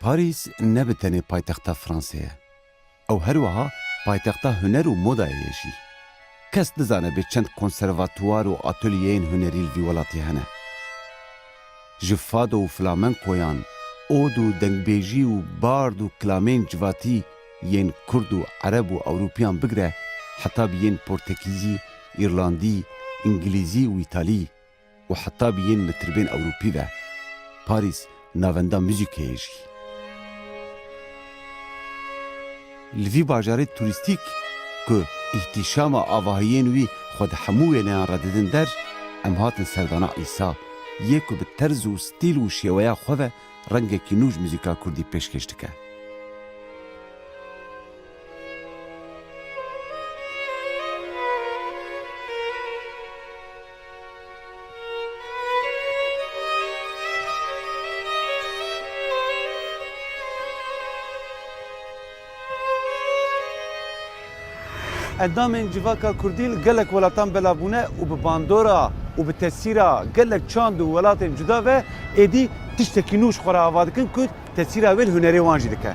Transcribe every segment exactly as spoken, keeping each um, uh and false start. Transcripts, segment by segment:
Parîs ne bi tenê paytexta Fransê ye. Ew her wiha paytexta huner û modayê ye jî. Kes nizane bê çend konservatuwar û atolyeyên hunerî li vî welatî hene. Ji fado û flamenkoyan, od û dengbêjî û bard û kilamên civatî yên kurd û ereb û ewropiyan bigire, heta bi yên portekîzî, îrlandî, îngilîzî û îtalî û heta bi yên mitirbên ewropî ve. Parîs navenda muzîkê ye jî. Li vî bajarê turîstîk ku îhtîşama avahiyên wî xwe di hemû wêneyan re didin der, em hatin serdana Îsa, yê ku bi terz û stîl û şêweya xwe ve rengekî nû ji muzîka kurdî pêşkêş dike. Endamên civaka kurdî li gelek welatan belav bûne û bi bandora û bi tesîra gelek çand û welatên cuda ve êdî tiştekî nû ji xwe re ava dikin ku tesîra wê li hunerê wan jî dike.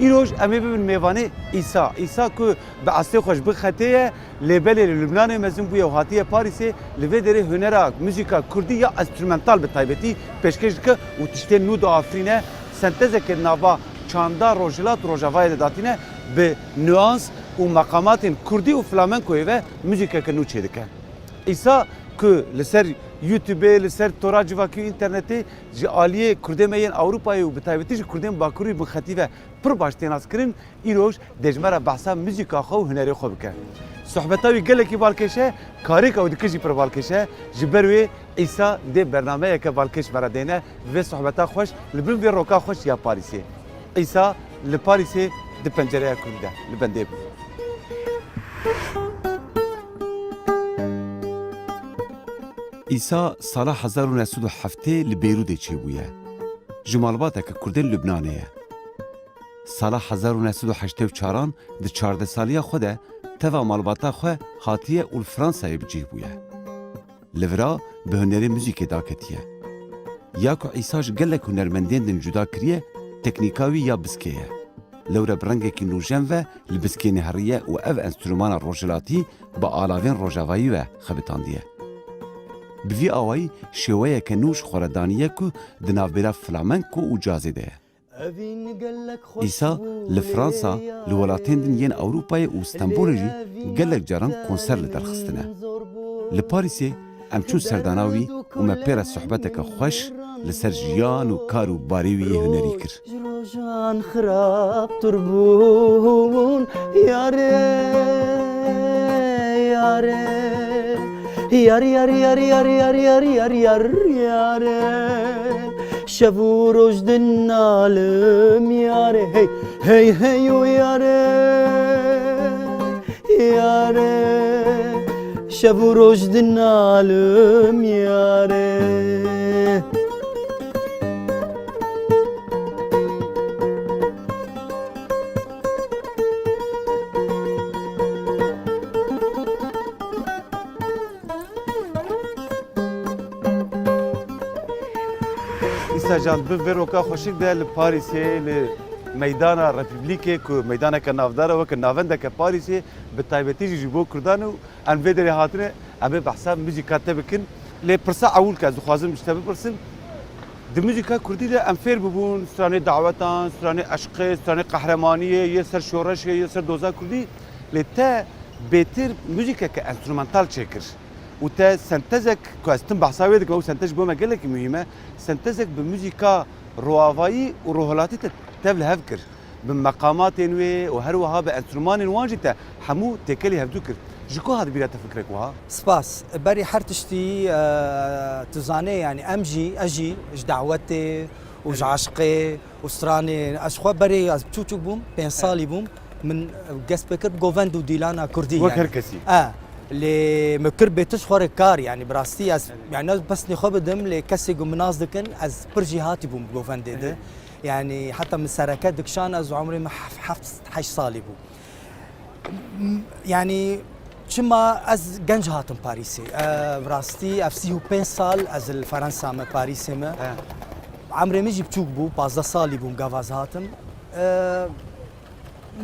Îroj em ê bibin mêvanê Îsa. Îsa ku bi eslê xwe ji bin Xetê ye, lê belê li Lubnanê mezin bûye û hatiye Parîsê, li vê derê hunera muzîka kurdî ya enstrumental bi taybetî pêşkêş dike û tiştên nû diafirîne, sentezeke nava çanda Rojhilat û Rojavayê de datîne, bi nuans û meqamatên kurdî û flamenkoyê ve muzîkeke nû çêdike. Îsa ku li ser YouTubeê, li ser tora civakî û înternetê ji aliyê Kurdê me yên Ewropayê û bi taybetî ji Kurdên Bakurî û Binxetî ve pir baş tê naskirin, îroj dê ji me re behsa muzîka xwe û hunerê xwe bike. Sohbeta wî gelekî balkêş e, karêka wî dike jî pir balkêş e. Ji ber wê Îsa dê bernameyeke balkêş me re dêne. Vê sohbeta xweş li bin vê roka xweş ya Parîsê. Îsa li Parîsê di pencereya kurdî de li bendê bû. Îsa sala hezar û neh sed û heftê li Beyrûdê çêbûye. Ji malbateke Kurdên Lubnanê ye. Sala hezar û neh sed û heştê û çaran di çardeh saliya xwe de teva malbata xwe hatiye û li Fransayê bi cih bûye. Li vira bi hunerê muzîkê daketiye. Ya ku Îsa ji gelek hunermendên din cuda kiriye, teknîka wî ya biskê ye. Lewre bi rengekî nûjen ve li biskê niheriye û ev enstrûmana rojhilatî bi alavên rojavayî ve xebitandiye. Bi vî awayî şêweyeke nû ji xwe re daniye ku di navbêra flamenko û cazê de ye. Îsa li Fransa, li welatên din yên Ewropayê û Stenbolê jî gelek caran konser li derxistine. Li Parîsê em çûn serdana wî û me pê re sohbeteke xweş li ser jiyan û kar û barê wî yê hunerî kir. Ji rojan xirabtir bûn, yare, yare. Yar, yar, yar, yar, yar, yar, yar, yar, yare. Şev û roj dinalim, yare. Hey, hey, hey, o yare. Yare. Şev û roj dinalim, yare. Îsa can, bi vê roka xweşik de li Parîsê, li Meydana Repûblîkê ku meydaneke navdar e, weke navendeke Parîsê, bi taybetî jî ji bo Kurdan û em vê derê hatine, em ê behsa muzîka te bikin. Lê pirsa ewil ke ez dixwazim ji te bipirsim, di muzîka kurdî de em fêr bibûn stranê dawetan, stranê eşqê, stranê qehremaniyê, yê ser şoreşê, yê ser doza kurdî. Lê te bêtir muzîkeke enstrûmental çêkir. Û te sentezek, ku ez tim behsa wê dikim, ew sentez ji bo me gelekî muhîm e, sentezek bi muzîka roavayî û rohilatî te tev li hev kir. Bi meqamatên wê û her wiha bi enstrûmanên wan jî te hemû têkelî hevdû kir. Ji ku hat bîra te fikrek wiha? Spas. Berî her tiştî, e, tu zanê, yanî em jî, ez jî ji dawetê û ji eşqê û stranê, ez xwe berê ez çûçûk bûm, pênc salî bûm, min dest pê kir bi govend û dîlana kurdî, wek yanî her kesî. E, lê min kir bê tişt xwe re kar, yanî bi rastî ez, yanî ez pesnê xwe bidim, lê kesê ku min nas dikin, ez pir jêhatî bûm bi govendê de. Yanî heta min sereke dikişan, ez umrê min hef-, heft, heşt salî bû. M-, yanî çima ez genc hatim Parîsê? E, bi rastî ev sî û pênc sal ez li Ferensa me, Parîsê me. He. Emrê min jî biçûk bû, pazdeh salî bûm gava ez hatim. E,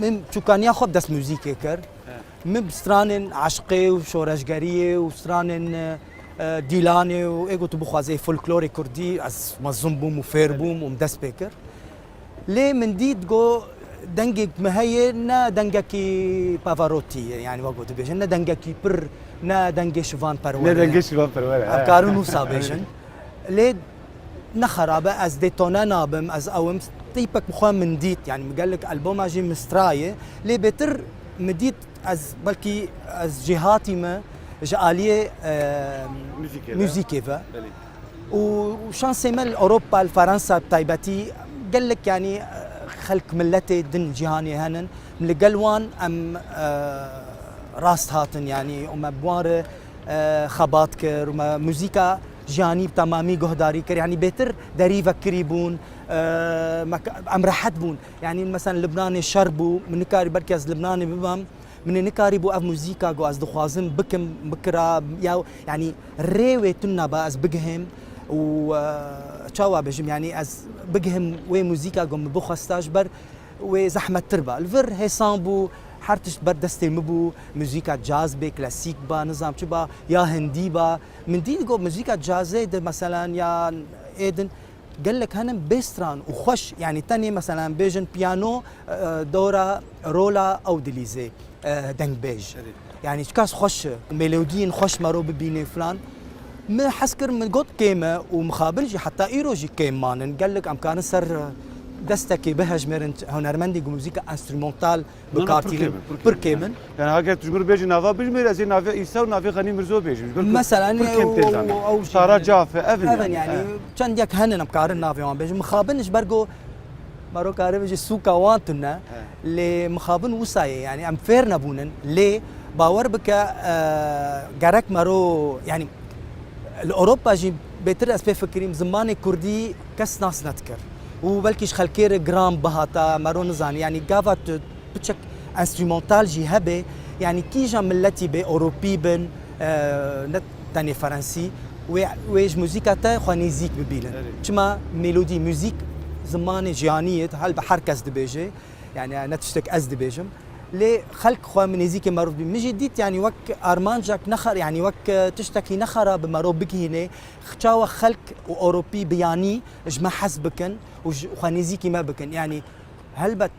Min çûkaniya xwe bi dest muzîkê kir. He. Min bi stranên eşqê û şoreşgeriyê û stranên, e, e, Dîlanê û ê ku tu bixwazê folklorê kurdî, ez mezin bûm û fêr bûm û min dest pê kir. Lê min dît go dengek mi heye, ne dengekî Pavarotti ye, yanî wek ku dibêjin, ne dengekî pir, ne dengê Şivan Perwer e. Ne dengê Şivan Perwer e, Em he. karin wisa bêjin. Lê ne xerab e, ez detone nabim, ez ew im, tîpek bi xwe min dît, yanî min gelek alboma jî min straye, lê bêtir min dît ez belkî ez jêhatî me ji aliyê, e, Muzîkê ve. muzîkê ve. Belê. Û, û şansê me li Ewropa, li Fransa bi taybetî gelek, yanî, e, xelk, miletê din cîhanê henin. Li gel wan em, e, rast hatin, yanî, û me bi wan re, e, xebat kir, û me muzîka jiyanî bi temamî guhdarî kir. Yanî bêtir derî vekirî bûn, e, me, em rehet bûn. Yanî, mesela, Libnanê şer bû, min nikarî, belkî ez Libnanê bibam, min ê nikarîbû ev muzîka ku ez dixwazim bikim, bikira, ya, yanî rê wê tune ba ez bigihêm û, e, çawa bêjim, yanî ez bigihim wê muzîka ku min bixwesta ji ber wê zehmettir ba. Li vir hêsan bû, her tişt ber destê min bû, muzîka caz bê, klasîk ba, nizam çi ba, ya hindî ba. Min dît ku muzîka cazê de, meselan, ya êdin, gelek henin bê stran û xweş, yanî tenê, meselan, bêjin piyano, e, dora rola ew dilîzê, e, dengbêj. Erê. Yanî çiqas xweş e, melodiyên xweş mero bibînê filan. Min hez kir, min got kêm e û mixabin jî heta îro jî kêm manin. Gelek em karin ser, e, destekê bihejmêrin, hunermendê ku muzîka enstrümantal bi Na, na, kar pir tînin, kêm in, pir pir kêm kêm in. in. Yani, heger tu ji min re bêjî nava bijmêr, ez ê navê Îsa û navê Xenî Mirzo bêjim. Ji ber ku Mesela, pir kêm tê zanîn. Ew jî Sara hene. Caf e, ev in Ev in yani. yani. Çend yek henin em karin navê wan bêjin. Mixabin ji ber ku mero karin bêje sûka wan tune. He. Lê mixabin wisa ye, yani em fêr nebûnin. Lê bawer bike, e, gerek mero, yani li Ewropa jî bêtir ez pê fikirîm, zimanê kurdî kes nas nedikir. Û belkî ji xelkê re giran bihata, mero nizanî. Yani gava tu piçek enstrümantal jî hebe, yani kîjan miletî bê, Ewropî bin, e, ne tenê Ferensî, wê, wê ji muzîka te xwe nêzîk bibînin. Erê. Çima melodî, muzîk zimanê jiyanî ye, hal bi her kes dibêje, yani ne tiştek ez dibêjim. Lê xelk xwe min nêzîkê meriv bî. Min jî dît, yani wek armancek nexer, yani wek, e, tiştekî nexera bi mero bigihînê, çawa xelk û Ewropî biyanî ji me hez bikin û ji xwe nêzîkî me bikin. Yani helbet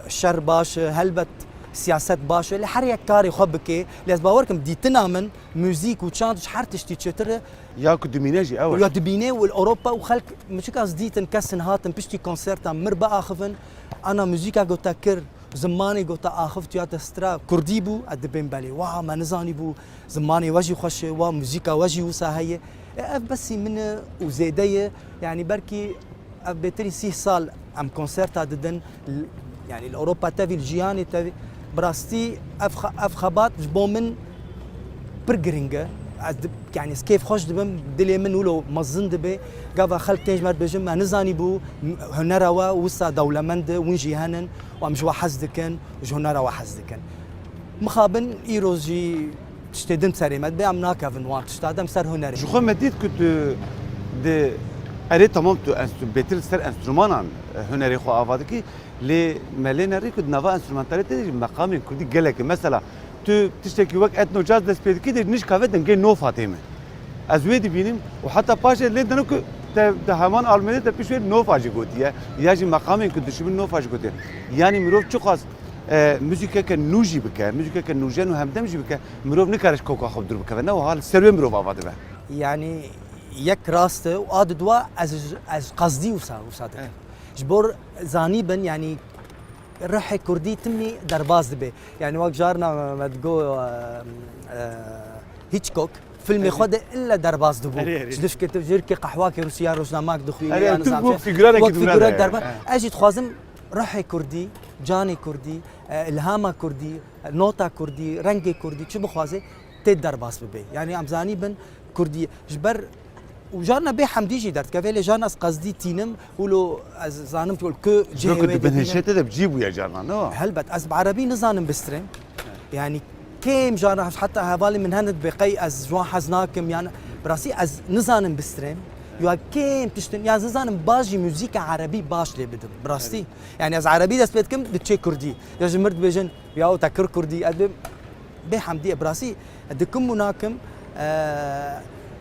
şer baş e, helbet siyaset baş e, lê her yek karê xwe bike. Lê ez bawer kim dîtina min, muzîk û çand ji her tiştî çêtir e. Ya ku dimîne jî ew e. Ya dibîne û li Ewropa û xelk, min çiqas dîtin kesin hatin piştî konserta mir biaxivin, ana muzîka ku te kir, zimanê ku te axiv tu ya te stira, kurdî bû, ez dibêm belê. Wa me nizanîbû, zimanê we jî xweş e, wa muzîka we jî wisa heye. E, ev besî min e û zêde ye. Yani belkî ev bêtirî sîh sal em konserta didin, l-, yani li Ewropa tevî, li jiyanê tevî. Bi rastî ev xe-, ev xebat ji bo min pir giring e. Ez di-, yani ez kêf xweş dibim, dilê min wilo mezin dibe. Gava xelk tên ji me re dibêjin, me nizanîbû, m-, hunera we wisa dewlemend e, hûn jî henin û em ji we hez dikin û ji hunera we hez dikin. Mixabin îro jî tiştê din serê me dibe, em nakevin wan tişta de, em ser hunerê. Ji xwe me dît ku tu di erê temam tu enstru-, bêtir li ser enstrûmanan, e, hunerê xwe ava dikî, lê me lê nerî ku di nava enstrûmantalê te de jî meqamên kurdî gelek in. Mesela tu tiştekî wek etno caz dest pê dikî, dê nişka ve dengê nofa tê me. Ez wê dibînim û heta paşê lê dino ku te di heman albûmê de te pişt wê nofa jî gotiye, ya jî meqamên ku dişibin nofa jî gotiye. Yanî mirov çiqas, e, muzîkeke nû jî bike, muzîkeke nûjen û hemdem jî bike, mirov nikare ji koka xwe bi dûr bikeve. Ne wiha li ser wê mirov ava dibe. Yanî yek rast e û a diduwa ez, ez qasdî wisa, wisa dikim. Eh. Ji bo zanîbin, yanî ruhê kurdî timî derbas dibe. Yani wek carna me, me digo, e, e, Hitchcock, filmê Erê. xwe de ille derbas dibû. Erê, erê. Ji dişkê tu ji rikê qehwakê Rûsya rojnamek dixwînî, Erê, ya tu nizam wek çi. fîguranekî Wek dibû fîgurek nerede? derba-, He. Ez jî dixwazim ruhê kurdî, canê kurdî, e, ilhama kurdî, e, nota kurdî, rengê kurdî, çi bixwaze tê derbas bibe. Yani em zanîbin kurdî ji ber û carna bê hemdî jî derdikeve, lê carna ez qasdî tînim, wilo ez zanim ku li ku Ji ber ku cihê wê di bin dibînim. hişê te de bi cî bûye carna, no? Helbet, ez bi erebî nizanim bistrêm. Yani kêm carna heta hevalên min hene dibê qey ez ji wan hez nakim, yani bi rastî ez nizanim bistrêm. Ya kêm tiştin, ya ez nizanim baş jî muzîka erebî baş lê bidim, bi rastî. Evet. Yani ez erebî dest pê dikim, diçê kurdî. Ya ji mir dibêjin, ya te kir kurdî, ez dibêm, bê hemdî, bi rastî, dikim û nakim, e,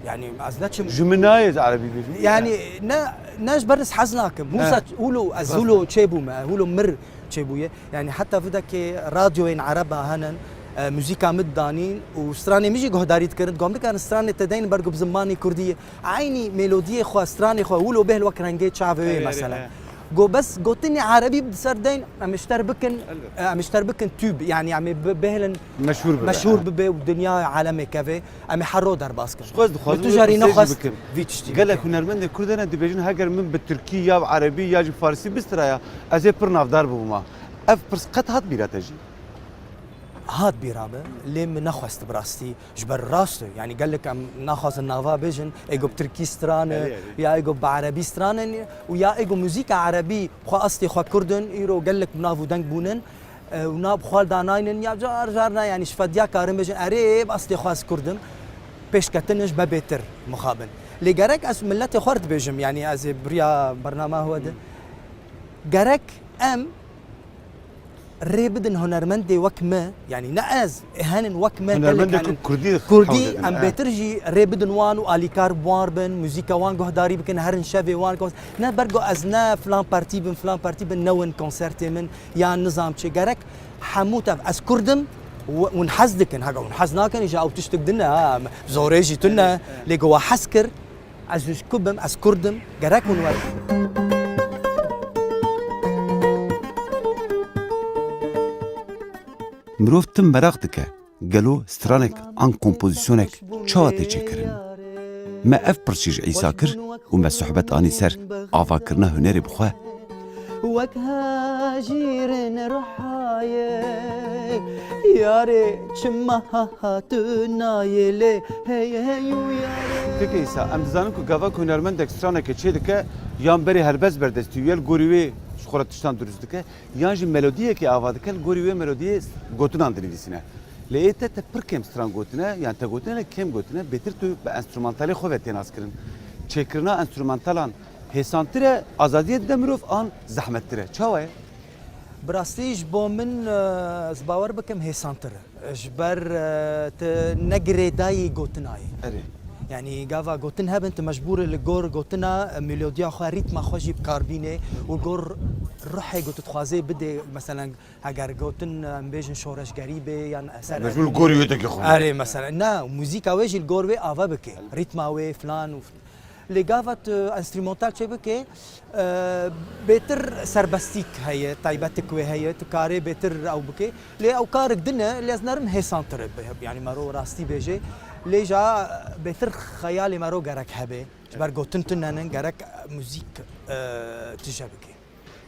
yani ez neçim. Ji min nayê ez erebî bêjim. Yani ne, ne ji ber ez hez nakim. He. Hûsa hûlo, ez hûlo çê bûme, hûlo mir çêbûye. Yani heta videkê radyoyên ereba henin, e, muzîka min didanîn û stranê min jî guhdarî dikirin. Gom dikarin stranê te deynin ber ku bi zimanê kurdî ye. Eynî melodiyê xwe, stranê xwe, wilo bêhl wek rengê çavê wê mesela. Go bes gotinê erebî bi ser deyn, em ê ji ter bikin, Elbet. e, em ê ji ter bikin tube. Yani em ê bi-, bêhlin Meşhur bibe, meşhur ha. bibe û dinya alemê keve. Em ê her ro derbas kin. Xwe ez dixwazim Tu wê jarî pirsê jî nexwest bikim. vî tiştî Gelek bikin. hunermendê Kurd hene dibêjin, heger min bi Tirkî ya bi Erebî ya jî Farsî bistiraya, ez ê pir navdar bibûma. Ev pirs qet hat bîra te jî? Hat bîra min, lê min nexwest bi rastî. Ji ber rast e. Yani gelek em naxwazin nava bêjin, ê go bi Tirkî stran e, Erê, erê. ya ê go bi Erebî stran e, û ya ê go muzîka Erebî xwe astê xwe Kurd in, îro gelek bi nav û deng bûnin. E, û na bi xwe danaynin, ya car car na, yani ji fediya karin bêjin, erê, bi eslê xwe ez Kurd im, pêşketin ji me bêtir mixabin. Lê gerek ez miletê xwe dibêjim, yani ez ê biriya bernama xwe de. Gerek em rê bidin hunermendê wek me, yani ne ez, henin wek me Hunermendê gelek, yani ku Kurdî Kurdî, xew didin, em e. bêtir jî rê bidin wan û alîkar bi wan bin, muzîka wan guhdarî bikin, herin şevê wan, ne ber go ez ne filan partî bin, filan partî bin, newin konsertê min, Yan nizam çi gerek hemû tev ez Kurd im û hûn hez dikin. Hega hûn hez nakin, îja ew tiştik din e, ha, zorê jî tune. Evet, evet. Lê ku we hez kir, ez ji ku bim, ez Kurd im, gerek hûn werin. Mirov tim meraq dike. Gelo stranek an kompozîsyonek çawa tê çêkirin? Me ev pirsî ji Îsa kir û me sohbet anî ser avakirina hunerê bi xwe. Wek hejîrin ruhayê, yarê çima hatu nayê lê hey hey û yarê. Peki Îsa, em dizanin ku gava ku hunermendek stranekê çêdike, yan berê helbest berdestî û ya li gorî wê ji xwe re tiştan dirust dike, yan jî melodiyekê ava dike, li gorî wê melodiyê gotinan dinivîsîne. Lê ê te, te pir kêm stran gotine, yan te gotine, lê kêm gotine, bêtir tu bi enstrûmantalê xwe ve tê naskirin. Çêkirina enstrûmantalan hêsantir e, azadiyê dide mirov an zehmettir e? Çawa ye? Bi rastî ji bo min, e, ez bawer bikim hêsantir e. Ji ber, e, tu ne girêdayî gotina yî. Erê. Yanî gava gotin hebin, tu mecbûr î li gor gotina, e, melodiya xwe, rîtma xwe jî bi kar bînê û gor ruhê ku tu dixwazê bidê, meselen, Heger gotin, em bêjin şoreşgerî bê yan eser Mecbûr edebî gorî bê. wê teke xwe. Erê, mesela, na, muzîka wê jî li gor wê ava bike. Rîtma wê, filan û f-, lê gava tu enstrûmantal çê bike, e, bêtir serbestîk heye, taybetik wê heye, tu karê bêtir ew bike. Lê ew karik din e, lê ez nerim hêsantir e, bi-, yanî mero rastî bêjê. Lê ja bêtir xeyalê mero gerek hebe. Ji ber gotin tune nin, gerek muzîk, e, tije bike.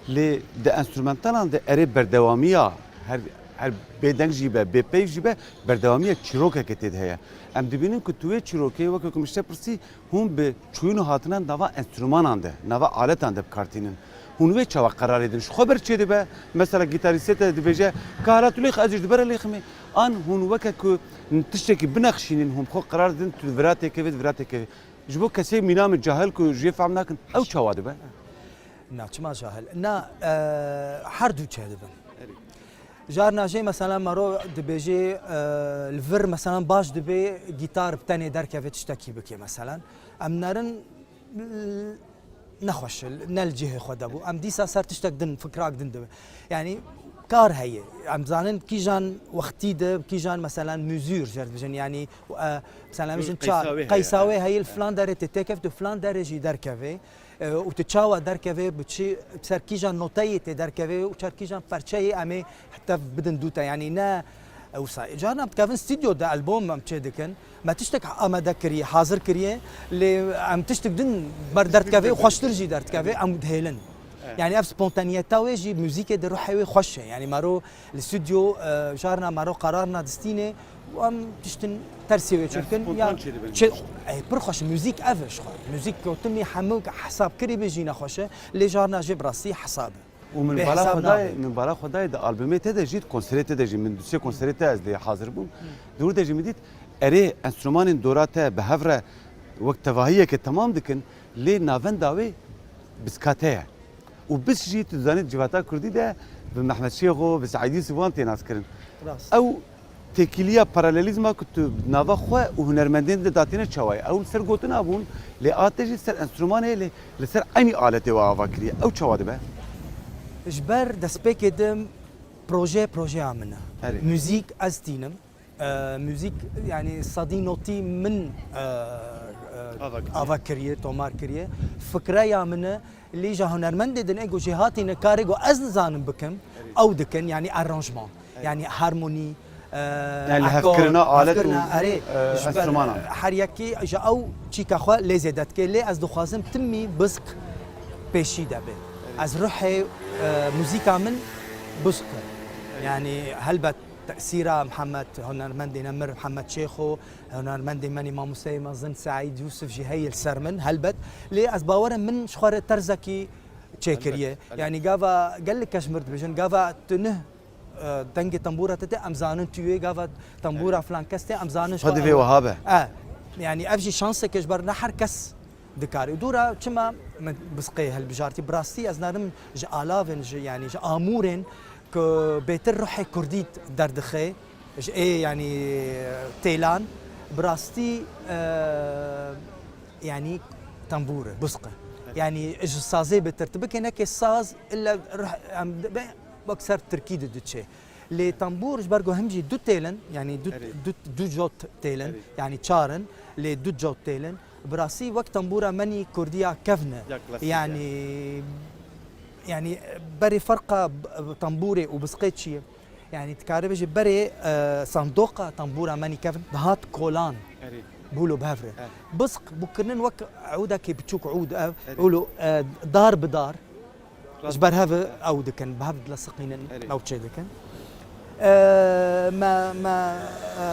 Lê di enstrûmentalan de erê berdewamiya her, her bêdeng jî be, bêpeyv jî be, berdewamiya çîrokeke tê de heye. Em dibînin ku tu wê çîrokê, weke ku min ji te pirsî, hûn bi çûyîn û hatinan nava enstrûmanan de, nava aletan de bi kar tînin. Hûn wê çawa qerarê din? Ji xwe ber çê dibe? Mesela gîtarîstê te dibêje, ka hala tu lêx, ez jî ji ber lêximê. An hûn weke ku tiştekî binexşînin, hûn bi xwe qerar didin, tu di vira têkevê, di vira têkevê. Ji bo kesê mîna min cahil ku jê fehm nakin, ew çawa dibe? Na, çima cahil? Na, e, her du çêdibin. Erê. Carna jê, mesela, mero dibêjê, e, li vir, mesela, baş dibe gîtar bi tenê derkeve, tiştekî bike, mesela. Em nerin, nexweş, ne li cihê xwe de bû. Em dîsa ser tiştek din, fikrak din dibe. Yanî kar heye. Em zanin kîjan wextî de, kîjan, meselen, muzûr jê re dibêjin. Yanî, e, meselen, em Dur, bêjin çar, qeysa wê heye, qeysa wê heye, li filan derê tê têkevt û filan derê jî derkeve. E, û tu çawa derkeve, bi çi, ser kîjan noteyê tê derkeve û ser kîjan perçeyê em ê tev bidin dû te. Yanî ne, e, wisa. Carna em dikevin stûdyo de albom em çê dikin. Me tiştek amade kiriye, hazir kiriye, lê em tiştik din ber derdikeve û xweştir jî derdikeve, em dihêlin. Evet. Yani ev spontaniyeta wê jî muzîkê di ruhê wê xweş e. Yani mero li stûdyo, e, carna mero qerar nadistîne û em tiştin tersê wê çêdikin. Spontan Ya çêdibin. çê-, ey, pir xweş, muzîk ev e ji xwe. Muzîk gotinî hemû hesab kirî bê jî nexweş e, lê carna jê bi rastî hesab e. Û min Bê bala hesab xwe dayê, nabin. min bala xwe dayê di albumê te de jî, di konserê te de jî, min du sê konserê te ez lê hazir bûm. Di wir de jî min dît, erê enstrûmanên dora te bi hev re wek tevahiyeke temam dikin, Lê navenda wê Biskate ye. Û Bisk jî tu dizanî di civata kurdî de bi Mehmet Şêxo, bi Seîd Yûsif wan tê naskirin. Rast. Ew têkiliya paralelîzma ku tu nava xwe û hunermendên de datîne çawa ye? Ew li ser gotina bûn, lê a te jî ser enstrûmanê, lê li ser eynî aletê we ava kiriye. Ew çawa dibe? Ji ber destpêkê de proje, projeya min e. Erê. Muzîk ez tînim. E, muzîk, yani sedî notî min, e, e, Ava kiriye. Ava kiriye, tomar kiriye. Fikreya min e, lê ja hunermendê din ê ku jê hatîne karê ku ez nizanim bikim, Erê. Ew dikin, yani aranjman, Erê. Yani harmonî, e, Yani li akor, hevkirina alet û, hevkirina, erê, e, ji ber enstrûmanan. Her yekî ji ew çîka xwe lê zêde dike, lê ez dixwazim timî Bisk pêşî de be. Erê. Ez ruhê, e, muzîka min Bisk e. Erê. Yani helbet tesîra Mihemed, hunermendê me mir Mihemed Şêxo, hunermendê me nî mamosteyê mezin Seîd Yûsif jî heye li ser min, helbet. Lê ez bawer im min ji xwe re terzekî çêkiriye. Helbet, helbet. Yani gava gelek kes mir dibêjin, gava tu nih, e, dengê tembûra te tê, em zanin tu yê, gava tembûra Evet. Filan kes tê, em zanin ji Xwedî xwe vê ew wiha be. E, yani ev jî şanseke ji ber ne her kes dikare. Dûra çima min Biskê hilbijartî? Bi rastî ez nadim ji alavên, ji, yani ji amûrên ku bêtir ruhê kurdî derdixe, ji ê, yani têlan, bi rastî, e, yani tembûr e, Bisk e. Evet. Yani ji sazê bêtir tu bikê neke saz illa ruh, em, be, wek ser tirkî de diçe. Lê tembûr ji ber ku him jî du têl in, yani du, Erê. Du, du cot têl in, Erê. Yani çar in, lê du cot têl in. Bi rastî wek tembûra menî kurdiya kevn e. Ya klasîk e. Yani, yani berê ferqa b-, tembûrê û Biskê çi ye? Yani dikare bêje berê, e, sandoqa tembûra menî kevn dihat kolan. Erê. Bûlo bi hev re. He. Bisk bû kirinin wek ewdekê biçûk ûd ev, Erê. Bûlo, e, dar bi dar. Rast. Ji ber hev ew dikin, bi hev dilesiqînin, Erê. Ew çê dikin. E, me, me, e,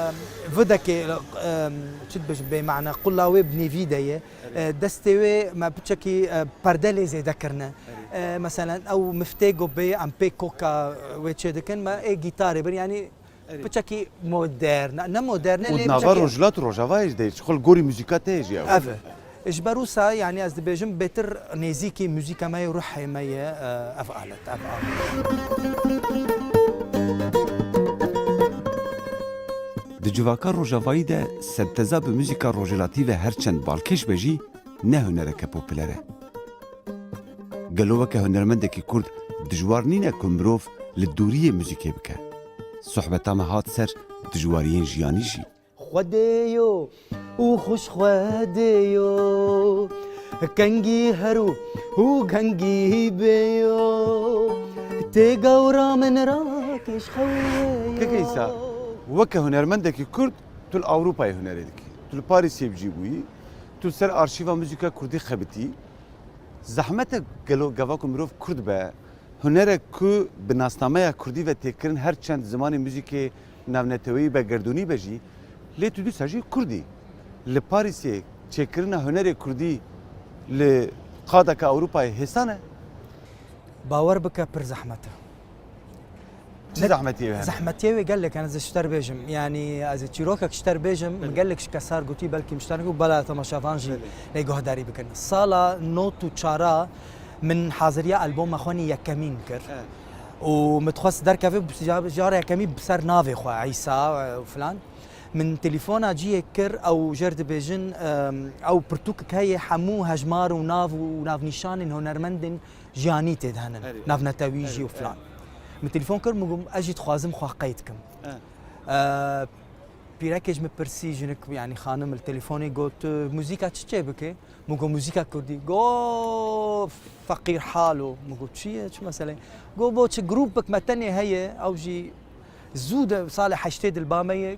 videkê, e, çi dibêjim, bêmana, qula wê bi nêvî de ye. Erê. E, destê wê me piçekî, e, perde lê zêde kirine. Erê. E, meselen, ew miftê go bê, em pê koka wê çê dikin, me ê gîtarê bir, yani Erê. Piçekî modern, ne modern e, Û lê di nava piçekî Rojhilat û Rojavayê jî de, ji xwe li gorî muzîka te jî ew. Ev e. Ji ber wisa, yani ez dibêjim, bêtir nêzîkî muzîka me ye, ruhê me ye, e, ev alet, ev alet. Di civaka Rojavayî de senteza bi muzîka rojhilatî ve her çend balkêş be jî, ne hunereke popûler e. Gelo weke hunermendekî kurd dijwar nîne ku mirov li dûriyê muzîkê bike? Sohbeta me hat ser dijwariyên jiyanî jî. Xwedê yo û xweş Xwedê yo, kengî herû û kengî bê yo, tê gawra min rakêş xewê yo. Keke Îsa, weke hunermendekî kurd, tu li Ewropayê hunerê dikî. Tu li Parîsê bi cî bûyî, tu li ser arşîva muzîka kurdî xebitî. Zehmet e gelo gava ku mirov kurd be, hunerek ku bi nasnameya kurdî ve tê kirin, her çend zimanê muzîkê navneteweyî be, gerdûnî be jî, lê tu dîsa jî kurd î. Li Parîsê çêkirina hunerê kurdî li qadeke Ewropayê hêsan e? Bawer bike pir zehmet e. Çi Ne-, zehmetiyê hene? Zehmetiyê wê gelek hene, ez ji te re bêjim. Yani, ez ê çîrokek ji te re bêjim, min Belê. Gelek ji kesar gotî, belkî min ji te re got, bela temaşevan jî Belê. Lê guhdarî bikin. Sala nod û çar a min haziriya alboma xwe nî yekemîn kir. Evet. Û min dixwest derkeve, bi-, ja-, jara yekemî bi ser navê xwe, Îsa, e, û filan. Min telefona cihê kir, ew jêr dibêjin, em, ew pirtûkek heye, hemû hejmar û nav û navnîşanên hunermendên jiyanî tê de henin, Erê, navnetewî erê, jî û filan. Erê. Min telefon kir, min got, ez jî dixwazim xwe qeyd kim. Erê. E, pîrekê ji min pirsî, jinik, yanî xanim li telefonê got, "Tu muzîka çi çê bike?" Min got, "Muzîka kurdî." Got, "Feqîr halo." Min got, "Çi ye, çi mesele?" Got, "Bo çi grûpek me tenê heye, ew jî zû de salê heştê de li ba me ye."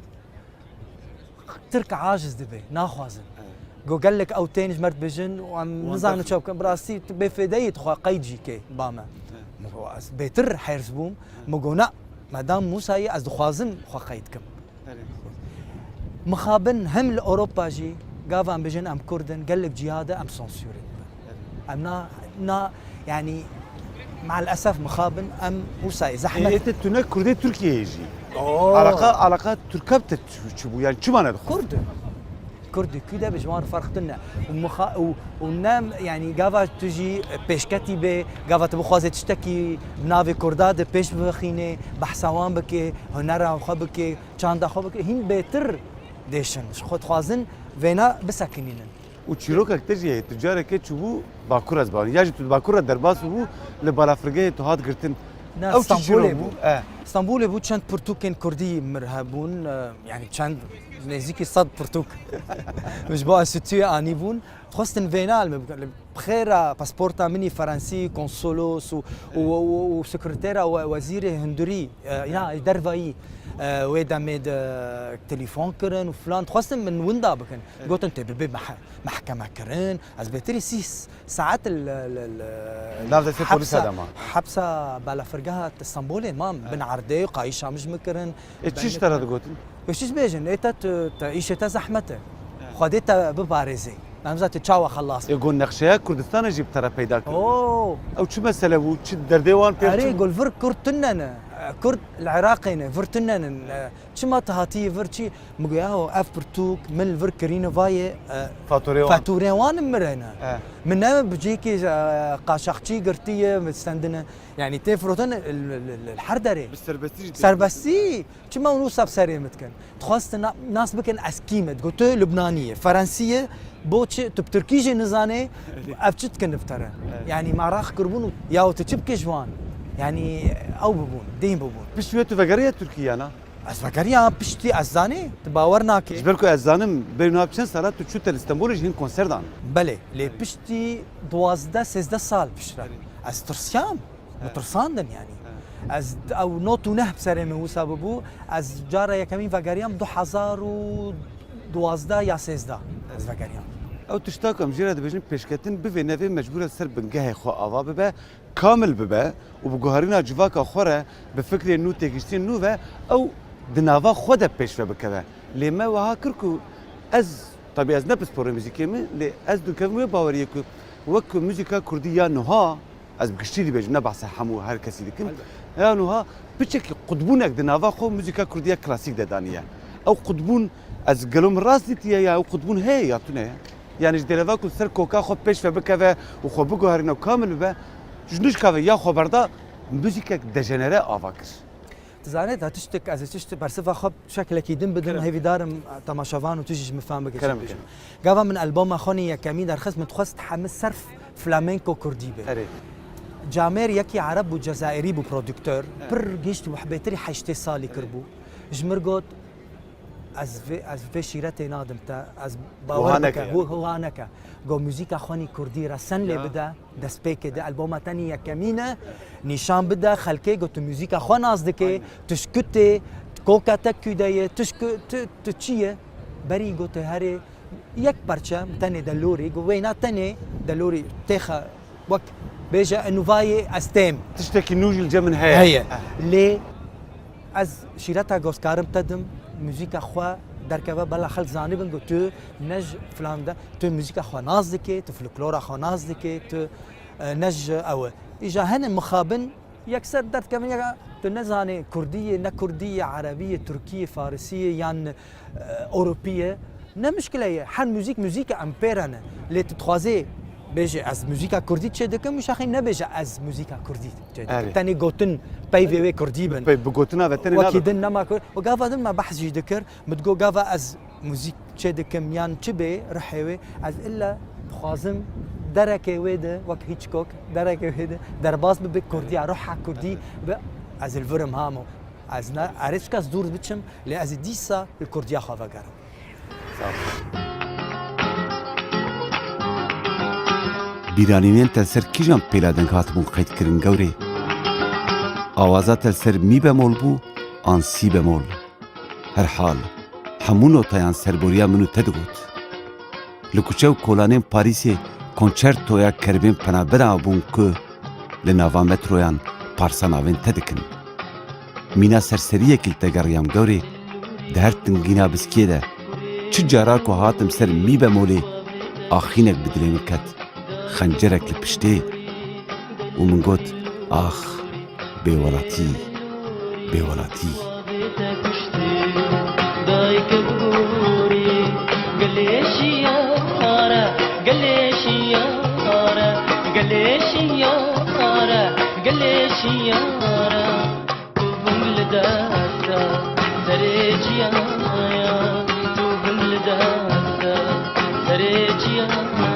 Tirk aciz dibe, naxwazin. Evet. Go gelek ew tên ji me re dibêjin û em Wan nizanin bexin. Çawa bikin. Bi rastî tu bêfêde yî, tu xwe qeyd jî ke ba me. Evet. Min go ez bêtir hêrs bûm. Evet. Min go na, madam Mûsa yî, ez dixwazim xwe qeyd kim. Evet. Mixabin hem li Ewropa jî gava em bêjin em Kurd in, gelek ciha de em sansûr in. Evet. Em na, na, yani, mal esef mixabin em Mûsa yî, zehmet. Ê, ê te tu ne Kurdê Tirkiyeyê jî. Oo. Alaqa, alaqa Tirka bi te çi, çi bû? Yani çi mane dixwest? Kurd. Kurd di kû de bi ji wan re ferq tune. Û mixa-, û, û ne, yanî gava tu jî pêşketî bê, gava tu bixwazê tiştekî bi navê Kurda de pêş bixînê, behsa wan bikê, hunera xwe bikê, çanda xwe bikê, hîn bêtir dêşin. Ji xwe dixwazin vêna bisekinînin. Û çîrokek te jî heye, tu carekê çûbû Bakur ez bawerim. Ya jî tu di Bakur re derbas bûbû, li balafirgehê tu hat girtin. Na, Ew çi Stenbolê çîrok bû. bû? E. Stenbolê bû, çend pirtûkên kurdî mir hebûn, e, yanî çend, nêzîkî sed pirtûk. Ji bo Enstîtuyê anîbûn. Xwestin vêna li min bikin. Bi xêra pasporta min î Ferensî, konsolos û, û, û, û sekretera we-, wezîrê hundirî, e, ya dervayî, e, wê demê de telefon kirin û filan. Dixwestin min winda bikin. Gotin tê bibê meh-, mehkeme kirin. Ez bêtirî sî s-, saet li, li, li Nav destê hepsa, polîsa de ma. hepsa balafirgeha Stenbolê mam. Bin erdê, qayîşa min ji min kirin. Ê çi ji te re digotin? Ê çi bêjin? Ê te tu, te, îşê te zehmet e. Xwedê te biparêzê. Em zaten çawa xelas. Ê got nexşeya Kurdistanê jî bi te re peyda kir. Oo. Ew çi mesele bû? Çi derdê wan pê Erê, çi bû? Gul vir Kurd tune ne. Kurd li Iraqê ne, vir tune ne. Çima tu hatiyî vir çi? Min got, yaho, ev pirtûk min li vir kirîne vayê, e, Faturê wan. Faturê wan mirene. E. Min ne bi cihekî, e, qaşaxçî girtiye, min stendine. Yanî tê firotin li, li, li, li her derê. Bi serbestî jî tê Serbestî. Çima hûn wisa bi serê min dikin? Dixwestin na-, nas bikin ez kî me. Digot, tu Lubnanî ye, Ferensî ye, bo çi? Tu bi Tirkî jî nizanê, ev çi dikin bi te re? Evet. Yanî maraq kiribûn û ya tu çi bikê ji wan? Yanî ew bibûn, dîn bibûn. Piştî wê tu vegeriya Tirkî ya na? Ez vegeriya piştî, ez zanî, tu bawer nakê. Ji ber ku ez zanim, berî niha çend sala tu çû te li Stenbolê jî hin konser dan. Belê, lê piştî duwazdeh sêzdeh sal piştre. Belê. Ez tirsiyam. He. Min tirsandin yanî. He. Ez ew not û neh bi serê min wisa bibû. Ez cara yekemîn vegeriyam du hezar û duwazdeh ya sêzdeh ez vegeriyam. Ew tişta ku em jê re dibêjin pêşketin, bivê nevê mecbûr e ser bingehê xwe ava bibe, kamil bibe û bi guherîna civaka xwe re, bi fikrên nû, têgihiştên nû ve ew di nava xwe de pêş ve bikeve. Lê me wiha kir ku ez, tabî ez ne pisporê muzîkê me, lê ez dikevim wê baweriyê ku wek ku muzîka kurdî ya nuha, ez bi giştî dibêjim, ne behsa hemû her kesî dikim. Elbet. Ya nuha piçekî qutbûnek di nava xwe muzîka kurdî ya klasîk de daniye. Ew qutbûn ez gelo min rast dîtiye ya ew qutbûn heye ya tune ye? Yanî ji dereva ku ser koka xwe pêş ve bikeve û xwe biguherîne û kamil bibe, ji nişka ve ya xwe berda muzîkek dejenere ava kir. Dizanî, da tiştek, ez ê tişt bersiva xwe şeklekî din bidim, Kerem. Hêvîdarim temaşevan û tu jî ji min fam bike. Kerem, çi kerem. Gava min alboma xwe nî yekemî derxist, min dixwest hemî serf flamenko kurdî be. Erê. Camêr yekî ereb bû, cezayirî bû produktor. Evet. Pir gişt bû, bêtirî heştê salî kiribû. Ji mir got, ez vê, ez vê şîretê nadim te, ez bawer Wiha bike, neke yani. Hu-, wiha neke. Got, muzîka xwe nî kurdî resen lê Ya. bide. Destpêkê de alboma te nî yekemîn e, nîşan bide xelkê ku tu muzîka xwe nas dikê, Aynen. tu ji ku tê, koka te kû de ye, tu ji ku, tu, tu çi ye? Berî got tu herê yek parça tenê delorî, got wêna tenê delorî têxe wek bêje enûvayê ez têm. Tiştekî nû jî li cem min heye. Heye. Eh. Lê Ez şîreta ku ez karim te dim, muzîka xwe derkeve, bela xelk zanibin ku tu ne ji filan de, tu muzîka xwe nas dikê, tu folklora xwe nas dikê, tu, e, ne ji ew e. Îja hene mixabin yekser derdikevin, ya tu nezanê kurdî yê, ne kurdî yê, erebî yê, tirkî yê, farisî yê yan, e, ewropî ye. Ne mişkile ye, her muzîk muzîk e, em pê re ne. Lê tu dixwazê bêjê, ez muzîka kurdî çê dikim, û şaxî nebêje, ez muzîka kurdî çê dikim. Erê. Tenê gotin peyvê wê kurdî bin. Pey, bi gotina ve tenê Wekî nabe. din nema kur-, û gava din me behs jî dikir, min digot gava ez muzîk çê dikim yan çi bê, rihê wê, ez illa dixwazim derekê wê de, wek Hitchcock, derekê wê de derbas bibe kurdiya, ruha kurdî bi, ez li vir im hamo. Ez ne, erê çika ez dûr biçim, lê ez ê dîsa li kurdiya xwe vegerim. Bîranînên te li ser kîjan pêla deng hatibûn qeydkirin gewrê? Awaza te li ser mî bemol bû an sî bemol? Her hal, hemû notayan serboriya min û te digot. Li kuçe û kolanên Parîsê konçertoya keribên penaberan bûn ku li nava metroyan parsa navên te dikin. Mîna serseriyekî li te geriyam gewrê, di her tingîna biskiyê de, çi cara ku hatim ser mî bemolê, axînek bi dilê min ket, xencerek li piştê û min got, ax, bêwelatî, bêwelatî. Gelê şiyar e, gelê şiyar e, gelê şiyar e, gelê şiyar e. Tu bûn li desta serê çiya ya, tu bûn li desta serê çiya ya.